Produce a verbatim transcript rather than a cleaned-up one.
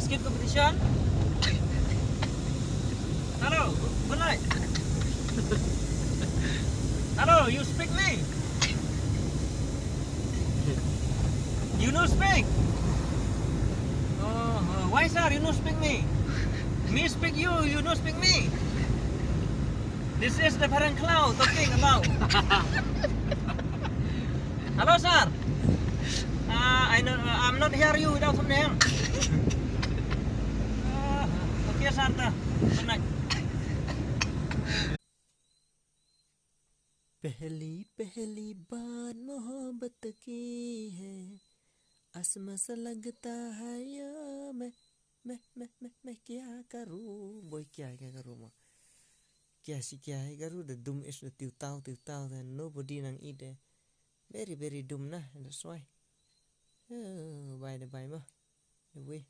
Skit competition. Hello, good night. Hello, you speak me? You no speak? Oh, uh, why, sir, you no speak me? Me speak you, you no speak me? This is the parent cloud talking about. Hello, sir. Uh, I know, uh, I'm not hear you without some name. Uh, okay, sir. Good night. पहली पहली बार मोहब्बत की है, आसमां सा लगता है या मैं, मैं, मैं, मैं, मैं क्या करूँ, boy, क्या, क्या करूँ, ma. Kya si kya hi karu, da dum is da tiu tau, tiu tau, da nobody nang i de. Very, very dum na, that's why. Oh, bye, da bye, ma. Da wei.